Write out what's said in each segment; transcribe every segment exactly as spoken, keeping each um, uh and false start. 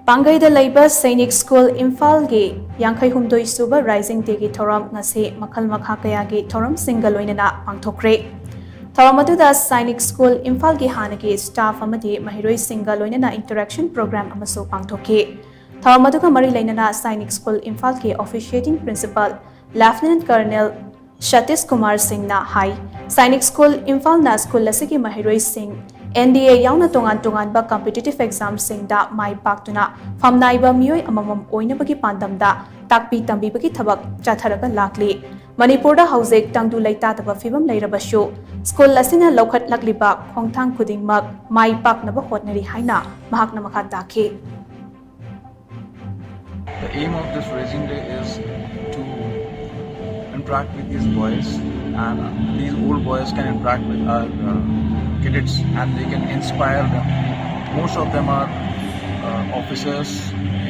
ꯄꯥꯡꯒꯩꯗ ꯂꯩꯕ ꯁꯩꯅꯤꯛ ꯁ꯭ꯀꯨꯜ ꯏꯝꯐꯥꯜꯒꯤ ꯌꯥꯡꯈꯩ ꯍꯨꯝꯗꯣꯏ ꯁꯨꯕ ꯔꯥꯏꯖꯤꯡ ꯗꯦꯒꯤ ꯊꯧꯔꯝ ꯉꯁꯤ ꯃꯈꯜ ꯃꯈꯥ ꯀꯌꯥꯒꯤ ꯊꯧꯔꯝꯁꯤꯡꯒ ꯂꯣꯏꯅꯅ ꯄꯥꯡꯊꯣꯛꯈ꯭ꯔꯦ꯫ ꯊꯧꯔꯝ ꯑꯗꯨꯗ ꯁꯩꯅꯤꯛ ꯁ꯭ꯀꯨꯜ ꯏꯝꯐꯥꯜꯒꯤ ꯍꯥꯟꯅꯒꯤ ꯁ꯭ꯇꯥꯐ ꯑꯃꯗꯤ ꯃꯍꯩꯔꯣꯏꯁꯤꯡꯒ ꯂꯣꯏꯅꯅ ꯏꯟꯇꯔꯦꯛꯁꯟ ꯄ꯭ꯔꯣꯒ꯭ꯔꯥꯝ ꯑꯃꯁꯨ ꯄꯥꯡꯊꯣꯛꯈꯤ꯫ ꯊꯧꯔꯝ ꯑꯗꯨꯒ ꯃꯔꯤ ꯂꯩꯅꯅ ꯁꯩꯅꯤꯛ ꯁ꯭ꯀꯨꯜ ꯏꯝꯐꯥꯜꯒꯤ ꯑꯣꯐꯤꯁꯤꯌꯦꯇꯤꯡ ꯄ꯭ꯔꯤꯟꯁꯤꯄꯥꯜ ꯂꯦꯐꯇꯤꯅꯦꯟꯠ ꯀꯔꯅꯦꯜ ꯁꯇꯤꯁ ꯀꯨꯃꯥꯔ ꯁꯤꯡꯅ ꯍꯥꯏ, ꯁꯩꯅꯤꯛ ꯁ꯭ꯀꯨꯜ ꯏꯝꯐꯥꯜꯅ ꯁ꯭ꯀꯨꯜ ꯑꯁꯤꯒꯤ ꯃꯍꯩꯔꯣꯏꯁꯤꯡ ꯑꯦꯟ ꯗꯤ ꯑꯦ ꯌꯥꯎꯅ ꯇꯣꯉꯥꯟ ꯇꯣꯉꯥꯟꯕ ꯀꯝꯄꯤꯇꯤꯇꯤꯚ ꯑꯦꯛꯖꯥꯝꯁꯤꯡꯗ ꯃꯥꯏ ꯄꯥꯛꯇꯨꯅ ꯐꯝꯅꯥꯏꯕ ꯃꯤꯑꯣꯏ ꯑꯃꯃꯝ ꯑꯣꯏꯅꯕꯒꯤ ꯄꯥꯟꯗꯝꯗ ꯇꯥꯛꯄꯤ ꯇꯝꯕꯤꯕꯒꯤ ꯊꯕꯛ ꯆꯠꯊꯔꯒ ꯂꯥꯛꯂꯤ꯫ ꯃꯅꯤꯄꯨꯔꯗ ꯍꯧꯖꯤꯛ ꯇꯪꯗꯨ ꯂꯩꯇꯥꯗꯕ ꯐꯤꯕꯝ ꯂꯩꯔꯕꯁꯨ, ꯁ꯭ꯀꯨꯜ ꯑꯁꯤꯅ ꯂꯧꯈꯠꯂꯛꯂꯤꯕ ꯈꯣꯡꯊꯥꯡ ꯈꯨꯗꯤꯡꯃꯛ ꯃꯥꯏ ꯄꯥꯛꯅꯕ ꯍꯣꯠꯅꯔꯤ ꯍꯥꯏꯅ ꯃꯍꯥꯛꯅ ꯃꯈꯥ ꯇꯥꯈꯤ꯫ The aim of this Raising Day is to interact with these boys, and these old boys can interact with our uh, cadets, and they can inspire them. Most of them are uh, officers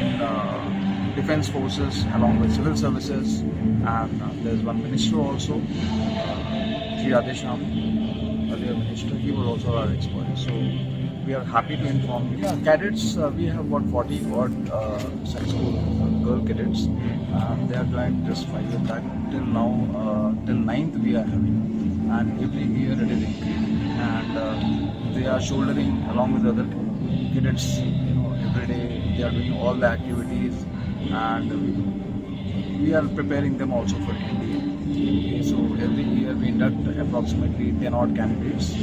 in uh, defense forces along with civil services, and uh, there's one minister also, uh, Shri Radheshyam, earlier minister, he was also our ex-boy. So we are happy to inform you. Yeah, cadets, uh, we have about forty odd uh, such school girl cadets. Uh, they are joined just five years back. Till now, uh, till ninth we are having, and every year it is increasing. And uh, they are shouldering along with other cadets. You know, every day they are doing all the activities, and we, we are preparing them also for N D A. So every year we induct approximately ten odd candidates.